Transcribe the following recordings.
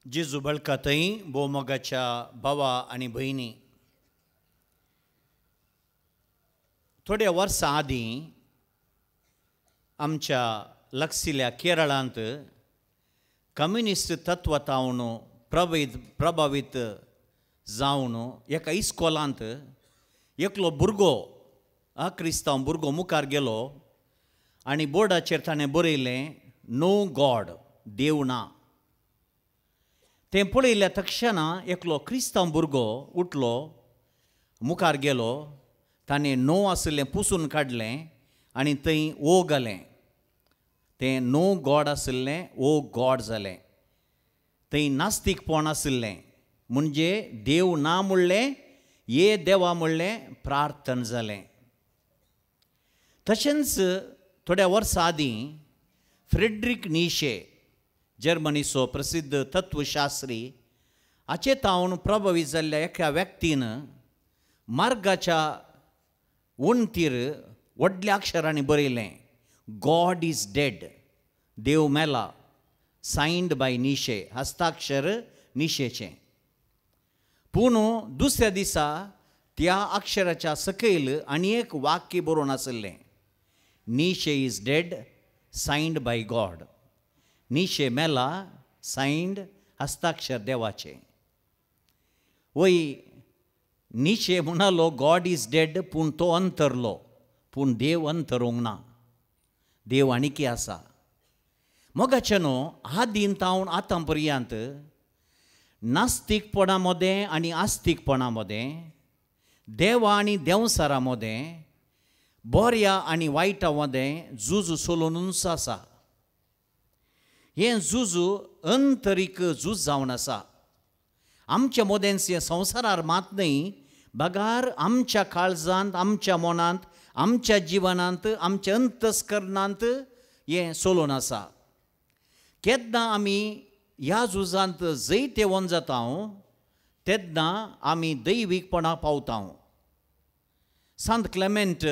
जेजू बळकातय भोवमोगाच्या भावा आनी भयणी, थोड्या वर्सां आदीं आमच्या लागशिल्ल्या केरळांत कम्युनिस्ट तत्वतावन प्रभावीत जावन एका इस्कोलांत एकलो भुरगो, क्रिस्तांव भुरगो मुखार गेलो आनी बोर्डाचेर ताणें बरयलें, नो गॉड, देव ना. तें पळयल्या तक्षणा एकलो क्रिस्तांव भुरगो उठलो, मुखार गेलो, ताणें नो आशिल्लें पुसून काडलें आनी थंय ओ घालें. तें नो गॉड आशिल्लें ओ गॉड जालें. थंय नास्तीकपण आशिल्लें, म्हणजे देव ना म्हणलें, ये देवा म्हणलें प्रार्थना जालें. तशेंच थोड्या वर्सां आदीं फ्रेडरीक नीशे, जर्मनीचो प्रसिद्ध तत्वशास्त्री, हाचे तावन प्रभावीत जाल्ल्या एका व्यक्तीन मार्गाच्या वण्टीर व्हडल्या अक्षरांनी बरयलें, गॉड is dead, देव मेला, सायन्ड बाय नीशे, हस्ताक्षर निशेचें. पूण दुसऱ्या दिसा त्या अक्षराच्या सकयल आनी एक वाक्य बरोवन आशिल्लें, Nietzsche is dead, signed by God. Nietzsche मेला, सायन्ड हस्ताक्षर देवाचें. वय नीशे म्हणालो गॉड is dead, पूण तो अंतरलो, पूण देव अंतरूंक ना, देव आनीकी आसा. मोगाचें न्हू, आदीन तावन आतां पर्यंत नास्तीकपणा मदें आनी आस्तीकपणा मदें, देवा आनी देंवसारा मदें, बऱ्या आनी वायटा मदें झूज चलोवनूच आसा. हें झूज अंतरीक झूज जावन आसा. आमच्या मदेंच हें संवसारार मात न्हय, बगार आमच्या काळजांत, आमच्या मनांत, आमच्या जिवनांत, आमच्या अंतस्करणांत हें चलोवन आसा. केन्ना आमी ह्या झुजांत जैतेवन जाता तेन्ना आमी दैवीकपणा पावता. सांत क्लेमेंट,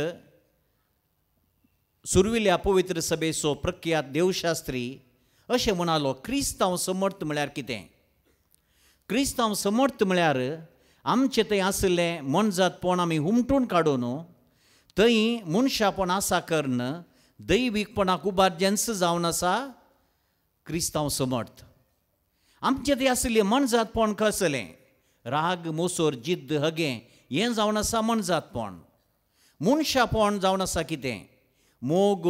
सुर्विल्या पवित्र सभेचो प्रख्यात देवशास्त्री, अशें म्हणालो, क्रिस्तांव समर्थ म्हळ्यार कितें? क्रिस्तांव समर्थ म्हळ्यार आमचें थंय आशिल्लें मनजातपण आमी हुमटून काडून थंय मनशापण आसा करून दैवीकपणाक उबारजेंच जावन आसा क्रिस्तांव समर्थ. आमचें थंय आशिल्लें मनजातपण कसलें? राग, मोसोर, जिद्द, हगें, हें जावन आसा मनजातपण. मनशापण जावन आसा कितें? मोग,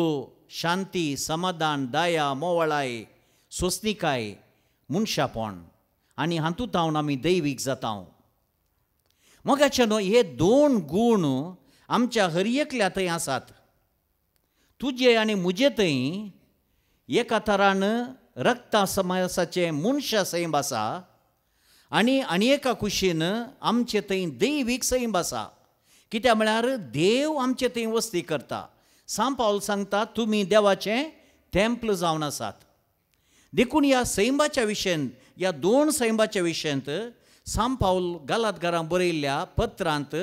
शांती, समाधान, दया, मोवळाय, सोंसणीकाय, मनशापण. आनी हातूंत हांव आमी दैवीक जाता. मोगाचें न्हू, हे दोन गूण आमच्या हर एकल्या थंय आसात. तुजे आनी म्हजे थंय एका तरान रक्ता समाजाचें मनशा सैम आसा आनी आनी एका कुशीन आमचे थंय दैवीक सैम आसा. कित्याक म्हळ्यार देव आमचे थंय वस्ती करता. सांत पावल सांगता, तुमी देवाचें तेंपल जावन आसात. देखून ह्या सैमाच्या विशयांत, ह्या दोन सैमाच्या विशयांत सांत पावल गालातकारांक बरयल्ल्या पत्रांत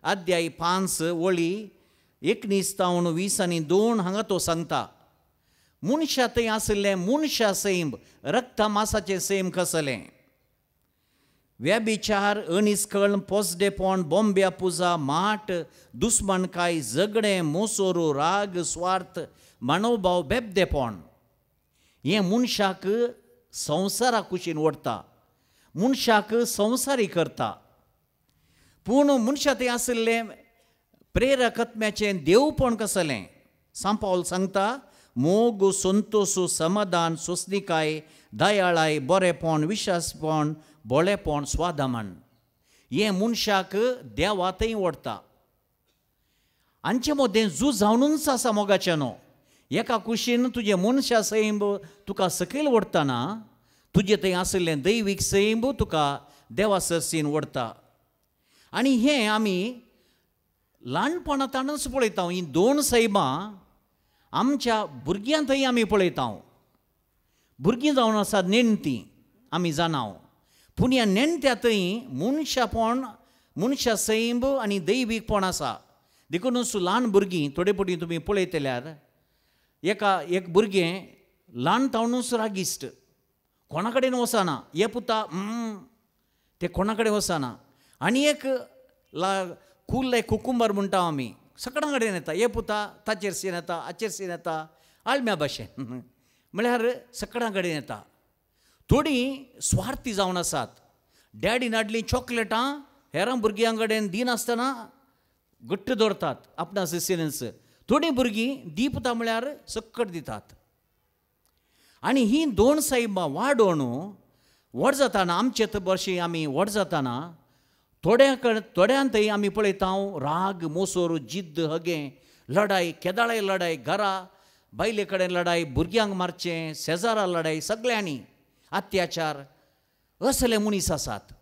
अध्याय 5 वळी 19 तावन 20 आनी 2 हांगा तो सांगता, मनशा थंय आशिल्लें मनशा सैम, रक्ता मासाचें सैम कसलें? व्यभिचार, अनिस्कळ, पोसडेपण, बोंब्या पुजा, माट, दुस्मानकाय, झगडें, मोसोरो, राग, स्वार्थ, मनोभाव, बेबदेपण, हें मनशाक संवसारा कुशीन ओडटा, मनशाक संवसारी करता. पूण मनशा थंय आशिल्लें प्रेरकत्म्याचें देवपण कसलें? सांत पावल सांगता, मोग, संतोश, समाधान, सोंसणीकाय, दयाळाय, बरेपण, विश्वासपण, भोळेपण, स्वादमान, हें मनशाक देवा थंय ओडटा. हांचे मदें झूज जावनूच आसा मोगाचें न्हू. एका कुशीन तुजें मनशा सैम तुका सकयल ओडटना तुजें थंय आशिल्लें दैवीक सैम तुका देवा सरसीन ओडटा. आनी हें आमी ल्हानपणांतच पळयता. हीं दोन सैमां आमच्या भुरग्यां थंय आमी पळयता. भुरगीं जावन आसात नेणटीं, आमी जाणाव, पूण ह्या नेणट्या थंय मनशापण, मनशा सैम आनी दैवीकपण आसा. देखूनच ल्हान भुरगीं थोडे फावटी तुमी पळयतल्यार एका एक भुरगें ल्हान तावनूच रागिश्ट, कोणा कडेन वचना, हे पुता ते कोणा कडेन वचना. आनी एक कुल्ले कुकुंबर म्हणटा आमी, सगळ्यां कडेन येता, हे पुता ताचेर सीन येता, हाचेर सीन येता, आळम्या भाशेन म्हळ्यार सगळ्यां कडेन येता. थोडीं स्वार्थी जावन आसात, डॅडीन हाडलीं चॉकलेटां हेरां भुरग्यां कडेन दिनासतना घट्ट दवरतात आपणा सिसिनस. थोडीं भुरगीं दी पुता म्हळ्यार सक्कट दितात. आनी हीं दोन सायबां वाडोवन व्हड जाताना, आमचे बशी आमी व्हड जाताना थोड्यां थंय आमी पळयता राग, मोसोर, जिद्द, हगें, लडाय, केदाळाय लडाय, घरा बायले कडेन लडाय, भुरग्यांक मारचें, शेजारा लडाय, सगळ्यांनी अत्याचार, असले मनीस आसात.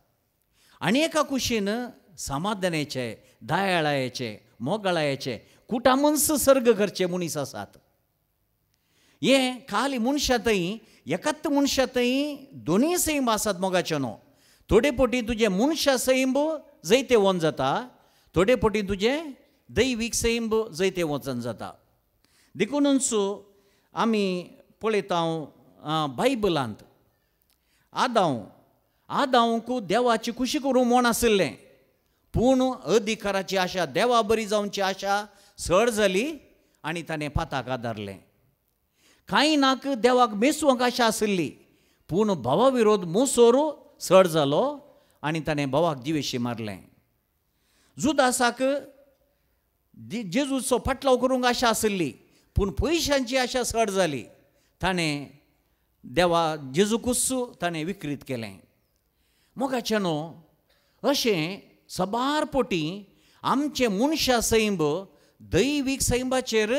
आनी एका कुशीन समाधानाचे, दयाळायेचे, मोगाळायेचे, कुटामन्स सर्ग करचे मनीस आसात. हें खाली मनशां थंय, एकाच मनशां थंय दोनूय सैम आसात मोगाचे न्हू. थोडे पोटी तुजें मनशा सैंब जैते वोन जाता, थोडे पोटी तुजें दैवीक सैंब जैते वचन जाता. देखूनच आमी पळयता बायबलांत आदांव, आदांवक देवाची खुशी करूंक म्हण आशिल्लें, पूण अधिकाराची आशा, देवा बरी जावची आशा चड जाली आनी ताणें पाताक आदारलें. कांय नाक देवाक मेसवंक आशा आशिल्ली, पूण भावा विरोध मोसोर चड जालो आनी ताणें भावाक जिवेशी मारलें. जुदासाक जेजूचो फाटलाव करूंक आशा आशिल्ली, पूण पयशांची आशा चड जाली, ताणें देवा जेजूकूच ताणें विक्रीत केलें. मोगाचें न्हू, अशें सबार पोटी आमचें मनशा सैंब दैवीक सैंबाचेर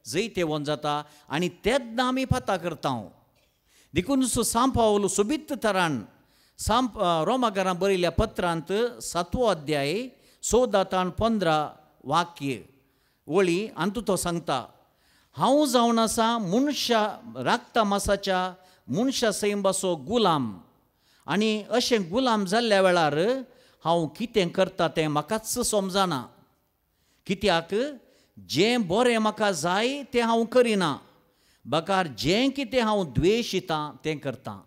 जैतेवन जाता आनी तेन्ना आमी पाता करता. देखून सांत पावल सोबीत तरान सांप रोमाकारां बरयल्ल्या पत्रांत 7वो अध्याय 14 ताण 15 वाक्य वळी आनी तो सांगता, हांव जावन आसा मनशा राखता मासाच्या मनशा सैंबाचो गुलाम, आनी अशें गुलाम जाल्ल्या वेळार हांव कितें करता तें म्हाकाच समजना, कित्याक जें बरें म्हाका जाय तें हांव करिना, बगार जें कितें हांव द्वेशितां तें करतां.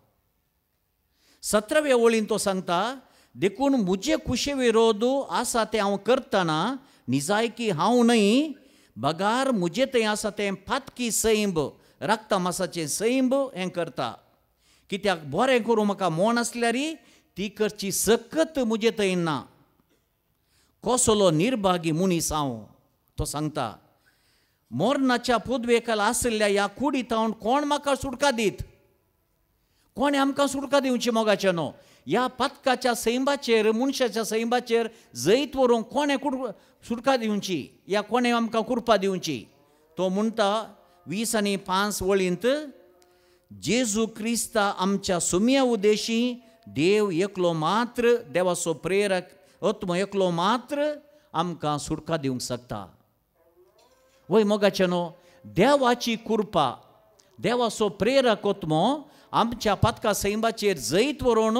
17व्या वळीन तो सांगता, देखून म्हजे कुशे विरोध आसा तें हांव करतना निजायकी हांव न्हय, बगार म्हजे थंय आसा तें पातकी सैंब, राखता मासाचें सैंब हें करता, कित्याक बरें करूं म्हाका मोन आसल्यार ती करची सकत म्हजे थंय ना. कसलो निर्भागी मनीस हांव, तो सांगता, मरणाच्या पदवेकाल आशिल्ल्या ह्या कुडींत कोण म्हाका सुटका दीत? कोणें आमकां सुटका दिवची मोगाचें न्हू? ह्या पातकाच्या सैंबाचेर, मनशाच्या सैंबाचेर जैत व्हरूंक कोणें सुटका दिवची, ह्या कोणें आमकां कृपा दिवची? तो म्हणटा 20 आनी 5 वळींत, जेजू क्रिस्ता आमच्या सुम्या उद्देशी देव एकलो मात्र, देवाचो प्रेरक आत्मो एकलो मात्र आमकां सुटका दिवंक शकता. वय मोगाचें न्हू, देवाची कृपा, देवाचो प्रेरक आत्मो आमच्या पातका सैंबाचेर जैत व्हरून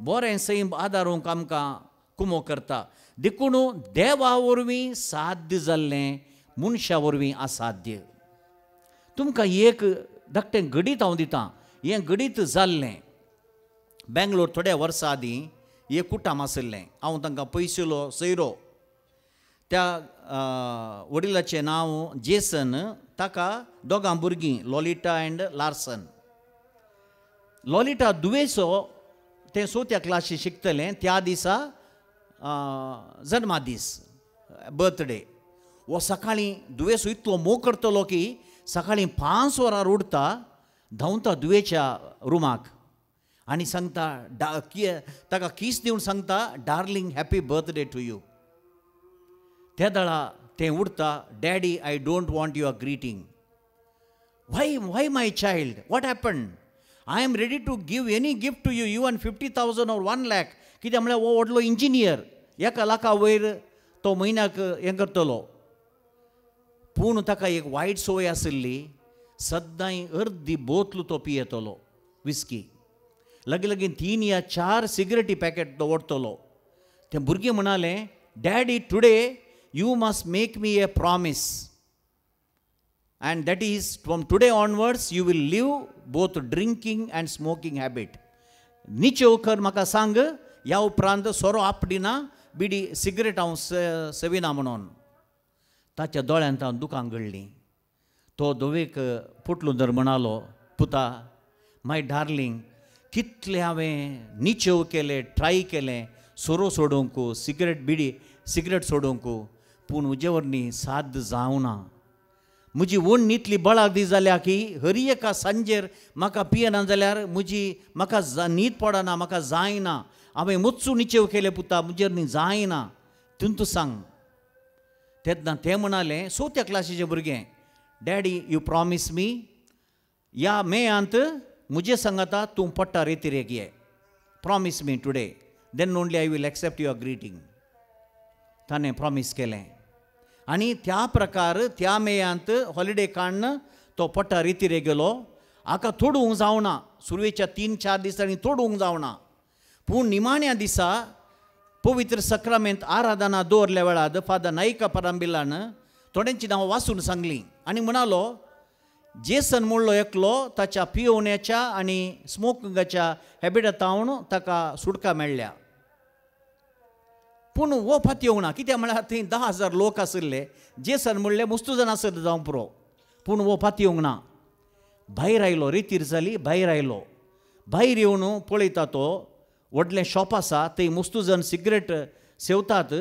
बरें सैंब आदारूंक आमकां कुमो करता. देखून देवा वरवीं साध्य जाल्लें मनशा वरवीं असाध्य. तुमकां एक धाकटें घडीत हांव दितां, हें घडीत जाल्लें बेंगलोर थोड्या वर्सां आदीं एक कुटाम आशिल्लें, हांव तांकां पयसुलो सयरो. त्या वडिलाचें नांव जेसन, ताका दोगां भुरगीं लॉलिटा एंड लार्सन. लॉलिटा दुवेचो तें 4थ्या क्लासी शिकतलें त्या दिसा जन्मादीस, बर्थडे. हो सकाळीं दुवेसो इतलो मोग करतलो की सकाळीं 5 वरां उठता, धांवता दुवेच्या रुमाक आनी सांगता, ताका कीस दिवन सांगता, darling happy birthday to you. त्या दळा तें उठता, daddy I don't want your greeting. Why why my child, what happen? I am ready to give any gift to you, even 50,000 or 1 lakh. कित्याक म्हळ्यार हो व्हडलो इंजिनियर, 1 लाखा वयर तो म्हयन्याक हें करतलो. पूण ताका एक वायट संवय आशिल्ली, सद्दांय अर्दी बोतल तो पियेतलो विस्की, लागीं लागीं 3 या 4 सिगरेटी पॅकेट तो ओडटलो. तें भुरगें म्हणालें, daddy today you must make me a promise. And that is from today onwards you will leave both drinking and smoking habit. निचेव कर म्हाका सांग, ह्या उपरांत सोरो आपडिना, बिडी सिगरेट हांव सेविना म्हणून. ताच्या दोळ्यांत हांव दुकां गळ्ळीं. तो धोवेक पुटलून धर म्हणालो, पुता, माय डार्लिंग, कितलें हांवें निचेव केलें, ट्राय केलें सोरो सोडूंक, सिगरेट बिडी सिगरेट सोडूंक, पूण म्हजे वरवीं साध्य जावना. म्हजी वण्णी इतली बळागदी जाल्या की हरी एका सांजेर म्हाका पियेना जाल्यार म्हजी म्हाका न्हीद पडना, म्हाका जायना. हांवें मोत्सू निचेव केलें पुता, म्हजेर न्ही जायना, तूं सांग. तेन्ना तें म्हणालें, चवथ्या क्लासीचें भुरगें, डॅडी you promise मी, ह्या मेयांत म्हजे सांगाता तूं पट्टा रेतिरेक ये, promise me today, then only I will accept your greeting. ताणें प्रॉमीस केलें आनी त्या प्रकार त्या मेयांत हॉलिडे काडून तो पट्टा रेतिरे गेलो. हाका तोडूंक जावना, सुरवेच्या 3-4 दिसांनी तोडूंक जावना, पूण निमाण्या दिसा पवित्र सक्रामेंत आराधना दवरल्या वेळार फादर नायका परांबिलान थोड्यांची नांवां वाचून सांगलीं आनी म्हणालो, जेसन म्हणलो एकलो ताच्या पियोवण्याच्या आनी स्मोकिंगाच्या हॅबिटांत ताका सुटका मेळ्ळ्या, पूण हो फातयोवंक ना. कित्याक म्हळ्यार थंय 10,000 लोक आशिल्ले, जेसन म्हणले मुस्तू जाण आसत जावं पुरो, पूण हो फातयोवंक ना. भायर आयलो, रेतीर जाली, भायर आयलो. भायर येवन पळयता तो व्हडलें शॉप आसा, थंय मुस्तू जाण सिगरेट सेवतात,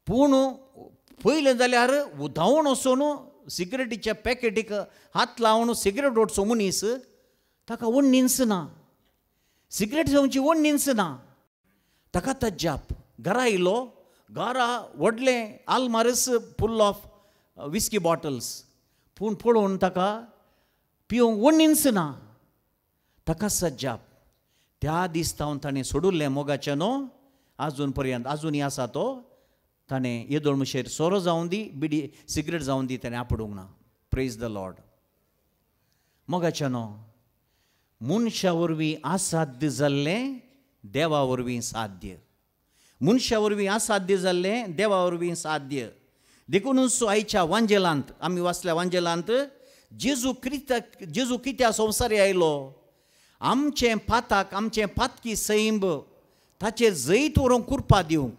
पूण पयलें जाल्यार धांवून वचून सिगरेटीच्या पॅकेटीक हात लावन सिगरेट ओडचो मनीस, ताका वण्णीच ना, सिगरेट सेवची वण्णीच ना. ताका तज्जाप. घरा आयलो, घरा व्हडलें आलमारस फूल ऑफ विस्की बॉटल्स, पूण पळोवन ताका पिवंक वण्णीच ना. ताका सज्जाप. त्या दीस तावन ताणें सोडुल्लें मोगाचें न्हू, आजून पर्यंत आजुनूय आसा तो. ताणें येदोळ मुशेर सोरो जावन दी, बिडी सिगरेट जावन दी, ताणें आपडूंक ना. Praise the Lord. मोगाचें न्हू, मनशा वरवीं असाध्य जाल्लें देवा वरवीं साध्य, मनशा वरवीं असाध्य जाल्लें देवा वरवीं साध्य. देखूनच आयच्या वांजेलांत आमी वाचल्या वांजेलांत जेजू जेजू कित्या संवसारी आयलो, आमचें पाताक, आमचें पातकी सैंब ताचेर जैत व्हरूंक कृपा दिवंक.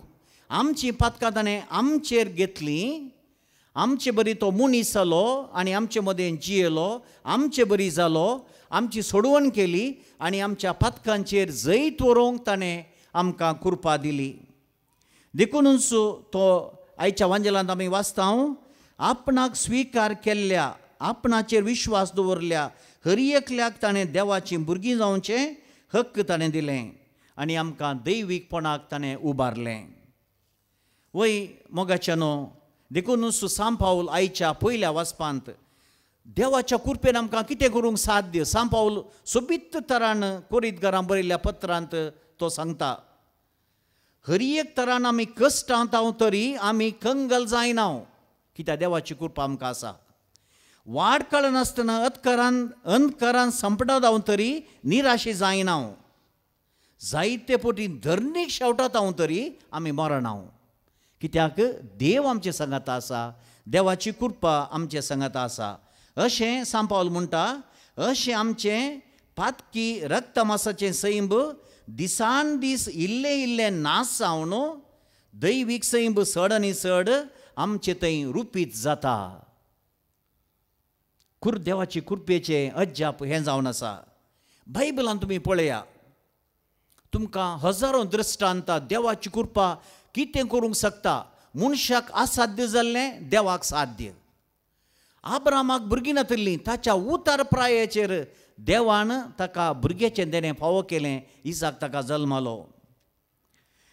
आमचीं पातकां ताणें आमचेर घेतलीं, आमचे बरी तो मनीस जालो आनी आमचे मदें जियेलो, आमचे बरी जालो, आमची सोडवण केली आनी आमच्या पातकांचेर जैत व्हरूंक ताणें आमकां कृपा दिली. देखूनच तो आयच्या वांजेलांत आमी वाचता, आपणाक स्विकार केल्ल्या, आपणाचेर विश्वास दवरल्या हर एकल्याक ताणें देवाचीं भुरगीं जावचें हक्क ताणें दिलें आनी आमकां दैवीकपणाक ताणें उबारलें. वय मोगाच्या न्हू, देखूनच सांत पावल आयच्या पयल्या वाचपांत देवाच्या कृपेन आमकां कितें करूंक साध्य, सांत पावल सोबीत तरान कोरितगारां बरयल्ल्या पत्रांत तो सांगता, हर एक तरान आमी कश्टांत हांव तरी आमी कंगल जायना, कित्याक देवाची कृपा आमकां आसा. वाट कळनासतना अतकरान अंधकारान संपटात हांव तरी निराशे जायना, जायते पटी धरणीक शेवटात हांव तरी आमी मरना, कित्याक देव आमचे सांगाता आसा, देवाची कृपा आमचे सांगाता आसा. अशें सांत पावल म्हणटा, अशें आमचें पातकी रक्तमासाचें सैंब दिसान दीस इल्लें इल्लें नास जावन दैवीक सैंब चड आनी चड आमचे थंय रुपीत जाता. देवाची कृपेचें अजाप हें जावन आसा. बायबलान तुमी पळया, तुमकां हजारो दृश्टांत देवाची कृपा कितें करूंक शकता. मनशाक असाध्य जाल्लें देवाक साध्य. आब्रामाक भुरगीं नातिल्लीं, ताच्या उतार प्रायेचेर देवान ताका भुरग्याचें देणें फावो केलें, इसाक ताका जल्मालो.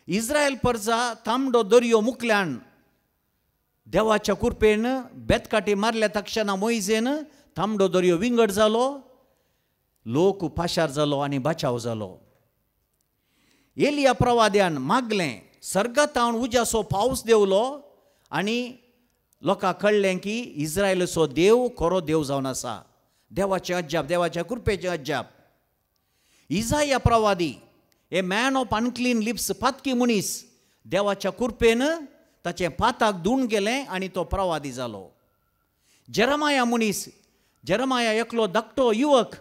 इस्रायल परजा तांबडो दर्यो मुकल्यान देवाच्या कृपेन बेतकाटी मारल्या तक्षणा मोयजेन तांबडो दर्यो विंगड जालो, लोक पाशार जालो आनी बचाव जालो. एलिया प्रवाद्यान मागलें, सर्गातावन उज्याचो पावस देंवलो आनी लोकांक कळ्ळें की इस्रायलाचो देव खरो देव जावन आसा. देवाचें अजाप, देवाच्या कृपेचें अजाप. इजाया प्रवादी, a man of unclean lips, पातकी मनीस, देवाच्या कृपेन ताचें पाताक धुवन गेलें आनी तो प्रवादी जालो. जेरमाया मनीस, जेरमाया एकलो धाकटो युवक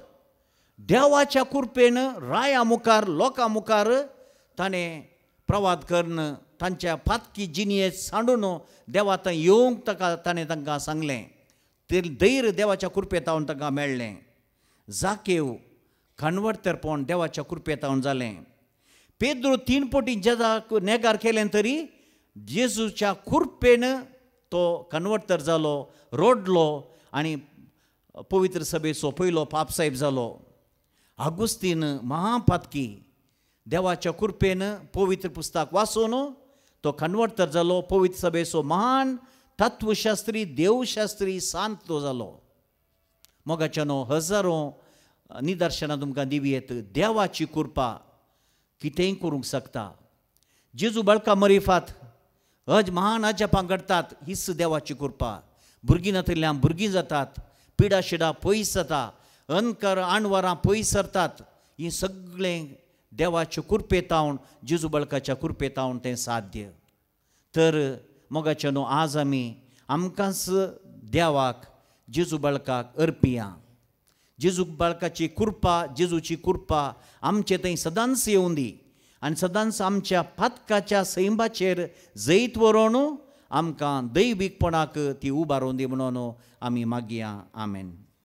देवाच्या कृपेन राया मुखार लोकां मुखार ताणें प्रवाद करून तांच्या पातकी जिणयेत सांडून देवा थंय येवंक ताका ताणें तांकां सांगलें. ते धैर्य देवाच्या कृपेतावन तांकां मेळ्ळें. जाकेव कन्वर्टरपण देवाच्या कृपेतावन जालें. पेद्रो 3 पटी जेजाक नेगार केलें तरी जेजूच्या कृपेन तो कन्वर्टर जालो, रोडलो आनी पवित्र सभेचो पयलो पापसाहेब जालो. आगुस्तीन महापातकी देवाच्या कृपेन पवित्र पुस्तक वाचून तो कन्वर्टर जालो, पवित्र सभेचो महान तत्वशास्त्री देवशास्त्री सांत तो जालो. मोगाच्यानो हजारो निदर्शनां तुमकां दिवयेत. देवाची कृपा कितेंय करूंक शकता. जेजू बळका मरिफात अज महान अजापां घडटात, हीच देवाची कृपा. भुरगीं नातिल्ल्यान भुरगीं जातात, पिडा शिडा पयस जाता, अनकर आणवरां पयस सरतात. ही सगळें देवाच्या कृपेतावन जेजू बळकाच्या कृपेतावन तें साध्य. तर मोगाच्यानो आज आमी आमकांच देवाक जेजू बळकाक अर्पिया. जेजू बाळकाची कृपा, जेजूची कृपा आमचे थंय सदांच येवंदी दी आनी सदांच आमच्या पातकाच्या सैंबाचेर जैत व्हरोन आमकां दैवीकपणाक ती उबारोवन दी म्हणून आमी मागया. आमेन.